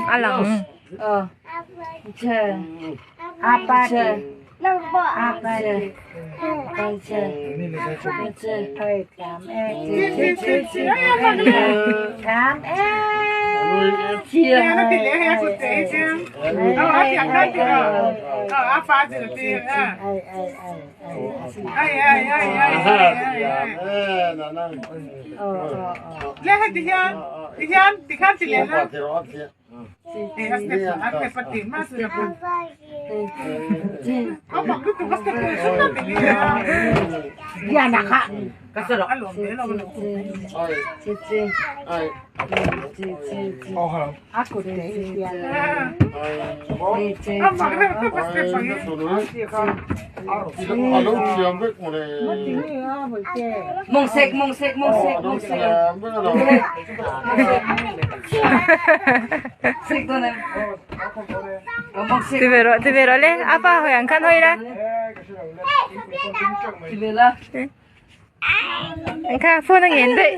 A lang. Ti ve rawh, ti ve rawh le. A pa hawi ang khan hawi la. Ang kha phone a ngen daih.